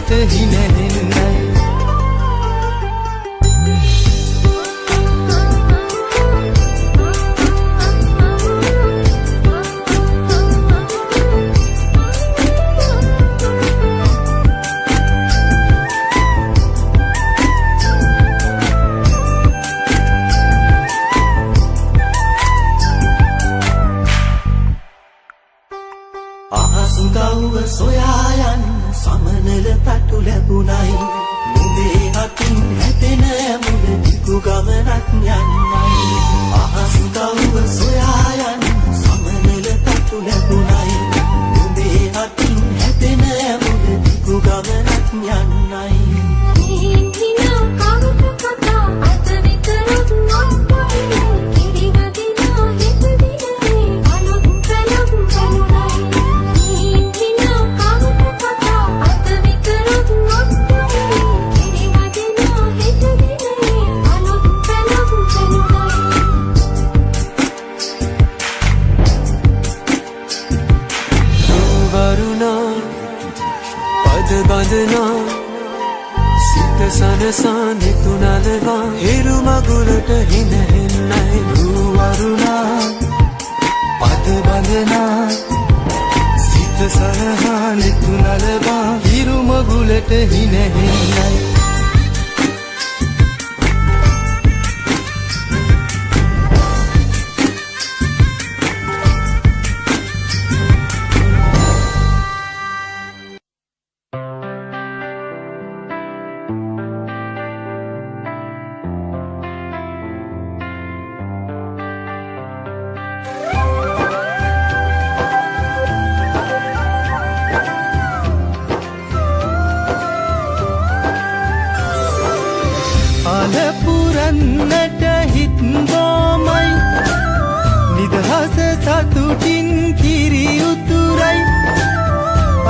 මගුලට හිනහෙන්නයි. අහස් ගව්ව සොයා යන්න සමනල තටු ලැබුණයි. නුඹේ අතින් හැදෙන ඇමුණ දිගු ගමනක් යන්නයි. අහස් ගව්ව සොයා යන්න සමනල තටු ලැබුණයි. නුඹේ අතින් හැදෙන ඇමුණ දිගු ගමනක් යන්නයි. හිනා කවක කතා අත විතරක් නොපොයි කිරිවදිනා හිත දිනේ අලුත් පැලක් පැනුනයි. හිනා කවක කතා අත විතරක් නොපොයි කිරිවදිනා හිත දිනේ අලුත් පැලක් පැනුනයි. වරුණා පද බඳනා සිත සනසා නිතුනලවා හිරු මගුලට හිනහෙන්නයි. වරුණා පද බඳනා සිත සනහා නිතුනලවා හිරු මගුලට හිනහෙන්නයි. අලපුරන්නට හිත් බොමයි නිදහස සතුටින් කිරි උතුරයි.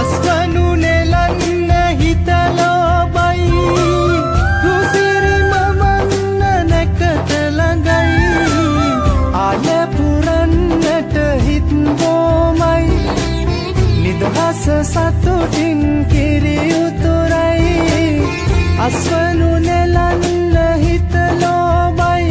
අස්වනු නෙලන්න හිත ලෝබයි රුසිරි මවන්න නැකත ළඟයි. අලපුරන්නට හිත් බොමයි නිදහස සතුටින් කිරි උතුරයි. අස්වනු නෙලන්න හිත ලෝබයි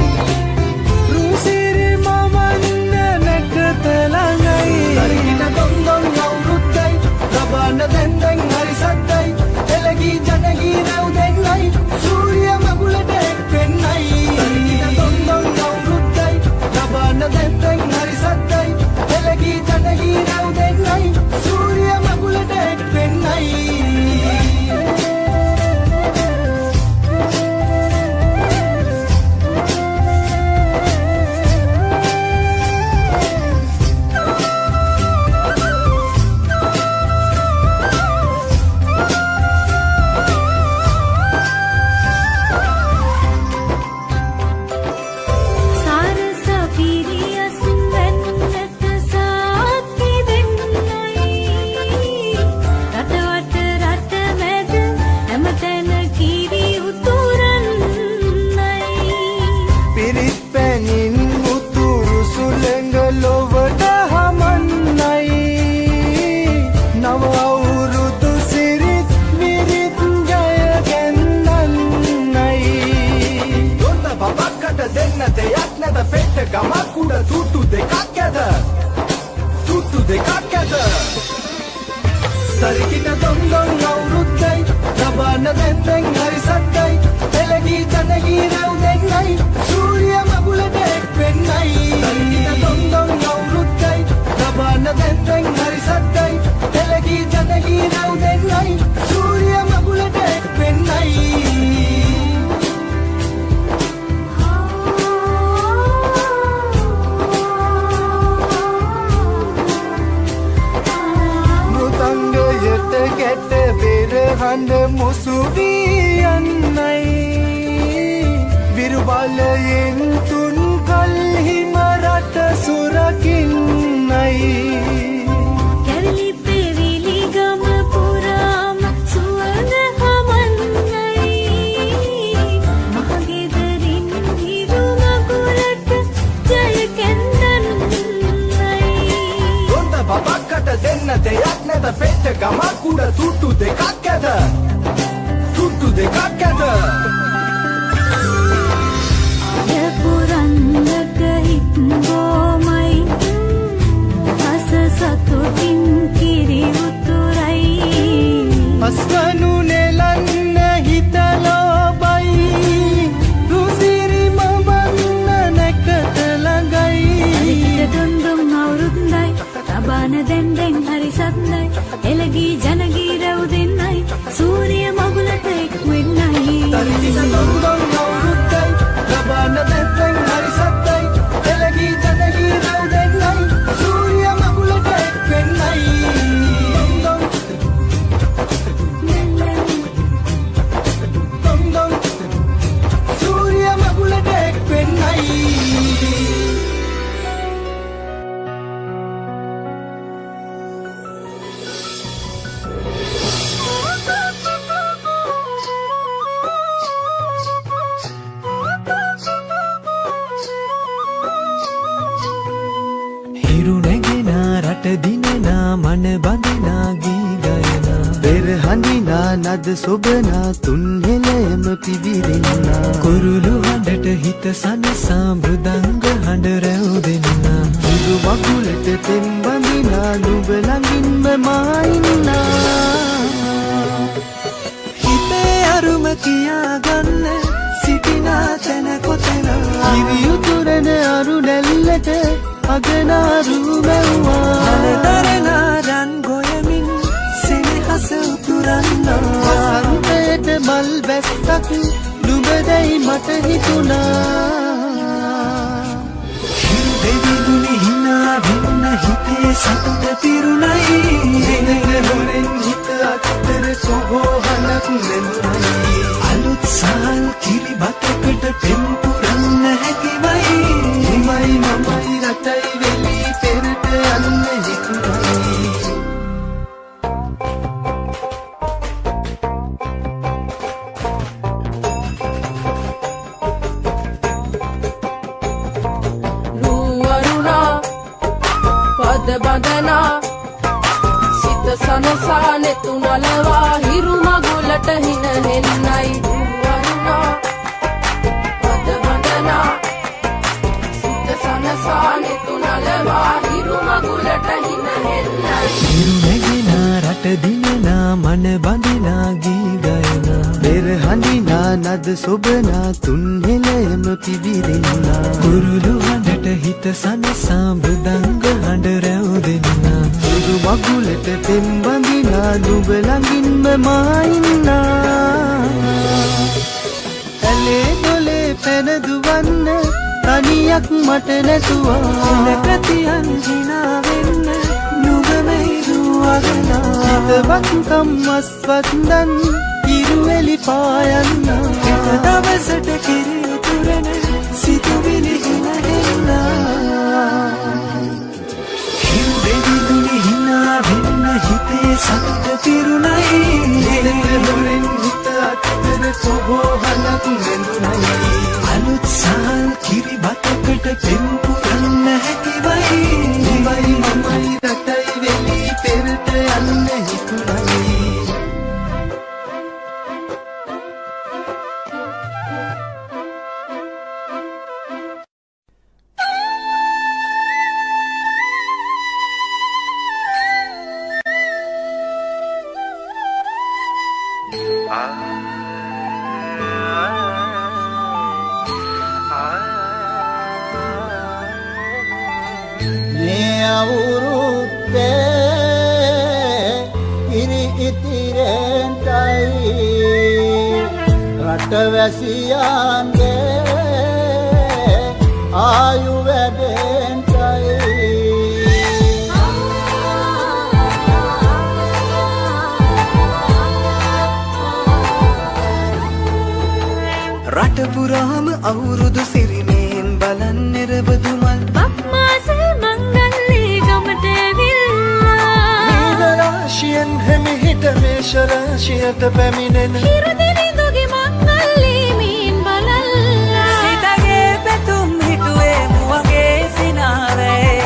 රුසිරි මවන්න නැකත ළඟයි. තරිකිට දොන් දොන් අවුරුද්දයි ලබන දැන් දැන් හරි සද්දයි. එළගී ජනගී රැව් දෙන්නයි සූර්ය මගුලට එක් වෙන්නයි. තරිකිට දොන් දොන් අවුරුද්දයි ලබන දැන් දැන් හරි සද්දයි. එළගී ජනගී රැව් දෙන්නයි සූර්ය මගුලට එක් වෙන්නයි. සාරස පිරියස් වැන්නට සාක්කි දෙන්නයි. රටවට රට මැද හැමතැන කිරි උතුරන්නයි. පිරිත් පැනින් උතුරු සුළඟ ලොවට හමන්නයි. නව අවුරුදු සිරිත් විරිත් ජය ගැන්නන්නයි. දොන්න බබක්කට දෙන්න දෙයක් නැත පෙට්ට ගමක් උඩ තුට්ටු දෙකක් ඇද තුට්ටු දෙකක් ඇද. තරිකිට දොන් දොන් අවුරුද්දයි ලබන දැන් දැන් හරි සද්දයි. එළගී ජනගී රැව් දෙන්නයි සූර්ය මගුලට එක් වෙන්නයි. තරිකිට දොන් දොන් අවුරුද්දයි ලබන දැන් දැන් හරි සද්දයි. එළගී ජනගී රැව් දෙන්නයි සූර්ය මගුලට එක් වෙන්නයි. මෘදංගයට ගැට බෙර හඬ මුසු වී යන්නයි. විරු බලයෙන් තුන් කල්හිම රට සුරකින්නයි. කැරලි පෙවිලි ගම පුරාම සුවඳ හමන්නයි. මහගෙදරින් හිරු මගුලට ජය කැඳන්නයි. දොන්න බබක්කට දෙන්න දෙයක් නැත ඇත පෙට්ට ගමක් උඩ තුට්ටු දෙකක් ඇත තුට්ටු දෙකක් ඇත පුරන්නක හිත් බොමයි රස සතුටින් කිරි උතුරයි අස්වනු නෙලන්න හිත ලෝබයි රුසිරි මවන්න නැකත ළඟයි හරියට දුන් දුන් අවුරුද්දයි තබාන දැන් දැන් හරි සද්දයි එළගී ජනගී රැව් දෙන්නයි සූරිය මගුලට එක් වෙන්නයි තරිතිට දුන් දුන් අවුරුද්දයි තබාන දැන් දැන් හරි සද්දයි එළගී ජනගී රැව් දෙන්නයි සූරිය මගුලට එක් වෙන්නයි දුන් දුන් දුන් දුන් සූරිය මගුලට එක් වෙන්නයි. හිරු නැගෙනා රට දිනනා මන බඳිනා ගී ගයනා පෙර හඳිනා නද සොබනා තුන් හෙළයම පිබිරෙන්නා කුරුළු හඬට හිත සනසා මෘදංග හඬ රැව් දෙන්නා හිරු මගුලට පෙම් බඳිනා නුඹ ළඟින්ම මා ඉන්නා හිතේ අරුම කියා ගන්න සිටිනා තැන කොතන කිරි උතුරන අරු නැල්ලට අගනාරු මැව්වා නලදරනා රන් ගොයමින් සෙනෙහස උතුරන්නා වසන්තයට මල් වැස්සක් නුඹ දැයි මට හිතුණා හිරු දෙවිඳුනි හිනා වෙන්න හිතේ සතුට පිරුණයි දෙනක හොරෙන් හිත අතර සොහෝ හනක් නැඳුණයි අලුත් සාල් කිරි බතකට පෙම් පුරන්න හැකිවයි හිමයි මමයි රටයි වෙලී පෙරට යන්න හිතුණයි. රුවරුණා පද බඳනා සිත සනසා නෙතු නලවා හිරු මගුලට හින හෙන්නයි රුවරුණා පද බඳනා සිත සනසා නෙතු නලවා හිරු මගුලට හින හෙන්නයි හිරු නැගෙනා රට දිනනා මන බඳිනා ගී ගයනා පෙර හඳිනා නද සොබනා තුන් හෙළයම පිබිරෙන්නා කුරුළු හඬට හිත සනසා මෘදංග හඬ රැව් දෙන්නා හිරු මගුලට පෙම් බඳිනා නුඹ ළඟින්ම මා ඉන්නා ඇලේ දොලේ පැන දුවන්න තනියක් මට නැතුවා ප්‍රතියන් හිනා වෙන්න නුඹ මෙහිරුවගනා හිතවත්කම් මස්වත්දන් හිරු එලි පායන්නා හෙට දවසට කිරි උතුරන සිතුවිලි හින හෙන්නා හිරු දෙවිඳුනි හිනා වෙන්න හිතේ සතුට පිරුණයි දෙනක හොරෙන් හිත අතර සොහෝ හනක් නැඳුණයි අලුත් සාල් කිරි බතකට පෙම් පුරන්න හැකිවයි හිමයි මමයි රටයි වෙලී පෙරට යන්න හිතුණයි. මේ අවුරුද්දේ කිරි ඉතිරෙන්ටයි රටවැසියන්ගේ ආයු වැඩෙන්ටයි. රට පුරාම අවුරුදු සිරිමෙන් බලන් නිරබදු මල් බක් මාසේ මංගල්ලේ ගමට ඇවිල්ලා මීන රාශියෙන් හිමිහිට මේෂ රාශියට පැමිණෙන හිරු දෙවිඳුගේ මංගල්ලේ මීන් බලල්ලා සිතගේ පැතුම් හිටුවේ මුවගේ සිනාවේ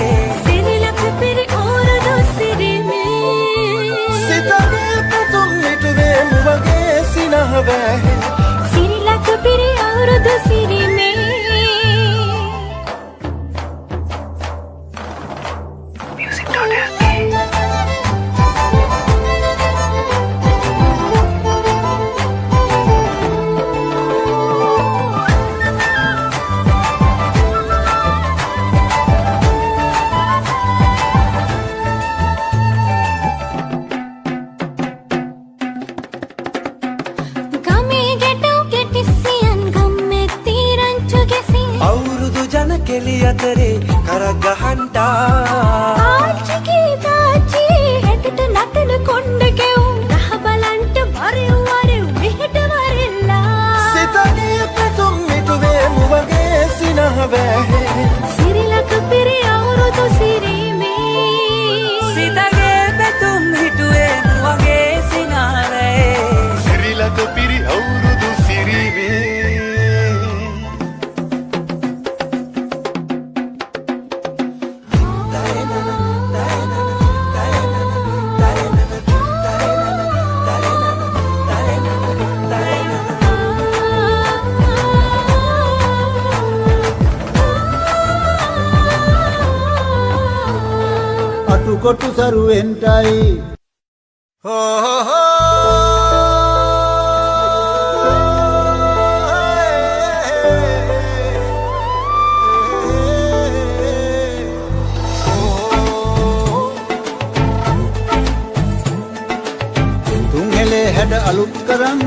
සිරිලක පිරි ඕරදු සිරිමේ කරේ කරක් ගහන්ටා. ආච්චිගේ තාච්චි හැටට නටන කොණ්ඩ කැවුම් රහ බලන්ට වරෙව් වරෙව් මෙහෙට වරෙල්ලා. සිතගේ පැතුම් මිටුවේ මුවගේ සිනහ වැහේ. සිරිලක පිරි අවුරුදු සිරීමේ. සිතගේ පැතුම් හිටුවේ මුවගේ සිනහ වැහේ. සිරිලක පිරි අවුරුදු සිරීමේ. අටුකොටු සරුවෙන්ටයි. හෝ හෝ හෝ තුන්හෙලේ හැඩ අලුත් කරන්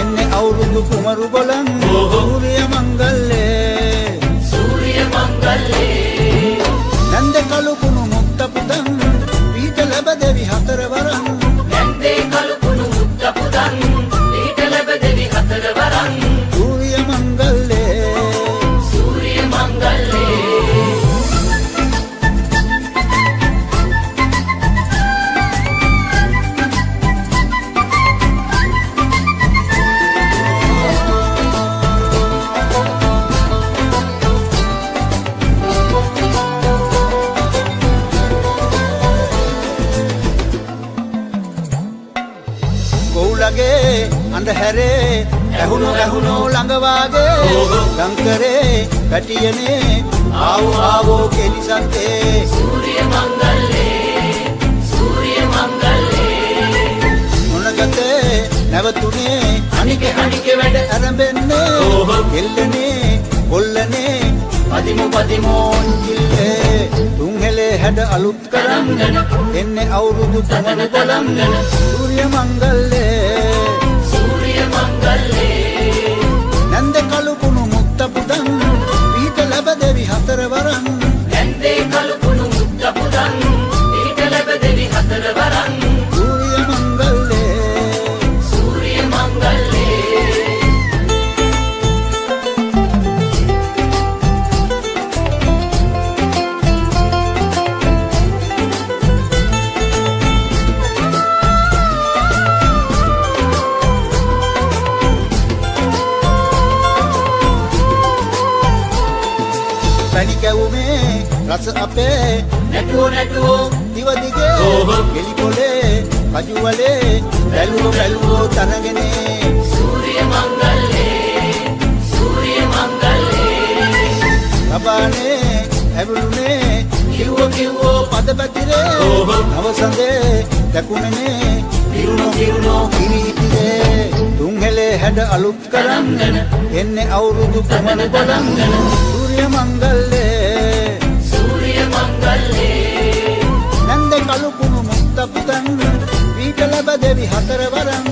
එන්නේ අවුරුදු කුමරු ගොලන්. සූර්ය මංගල්‍යේ සූර්ය මංගල්‍යේ. නැන්ද කළු කුණු මුත්ත පුදන් පීඨ ලැබ දෙවි හතර වරන්. නැන්දේ කළු කුණු මුත්ත පුදන් පීඨ ලැබ දෙවි හතර වරන්. සූර්ය මංගල්‍යේ සූර්ය මංගල්‍යේ. ගොව්ලගේ අඳුරේ ඇහුණු ඇහුණු ළඟ වාගේ. ගංකරේ පැටියනේ ආවෝ ආවෝ කෙලිසත්තේ. සූර්ය මංගල්‍යේ සූර්ය මංගල්‍යේ. මොනගතේ නැවතුනේ අනික අනික වැඩ ඇරඹෙන්නේ. කෙල්ලනේ කොල්ලනේ පදිමු පදිමු ඔංචිල්ලේ. තුන්හෙලේ හැඩ අලුත් කරන් එන්නේ අවුරුදු කුමරු ගොලන්. සූර්ය මංගල්‍යේ සූර්ය මංගල්‍යේ. නැන්ද කළු කුණු මුත්ත පුදන් පීඨ ලැබ දෙවි හතර වරන්. නැන්දේ කළු කුණු මුත්ත පුදන් පීඨ ලැබ දෙවි හතර වරන්. සූර්ය මංගල්‍යේ සූර්ය මංගල්‍යේ. පැණි කැවුමේ රස අපේ නැටුවෝ නැටුවෝ දිව දිගේ. ගෙලි පොලේ කජු වලේ බැලුවෝ බැලුවෝ තරගෙනේ. සූර්ය මංගල්‍යේ සූර්ය මංගල්‍යේ. ලබානේ ඇවිළුනේ කිව්වෝ කිව්වෝ පද පැතිරේ. නවසඳේ දැකුමනේ කිරුණෝ කිරුණෝ කිරීතිරේ. තුන්හෙලේ හැඩ අලුත් කරන් එන්නේ අවුරුදු කුමරු ගොලන්. සූර්ය මංගල්‍යේ සූර්ය මංගල්‍යේ. නැන්ද කළු කුණු මුත්ත පුදන් පීඨ ලැබ දෙවි හතර වරන්.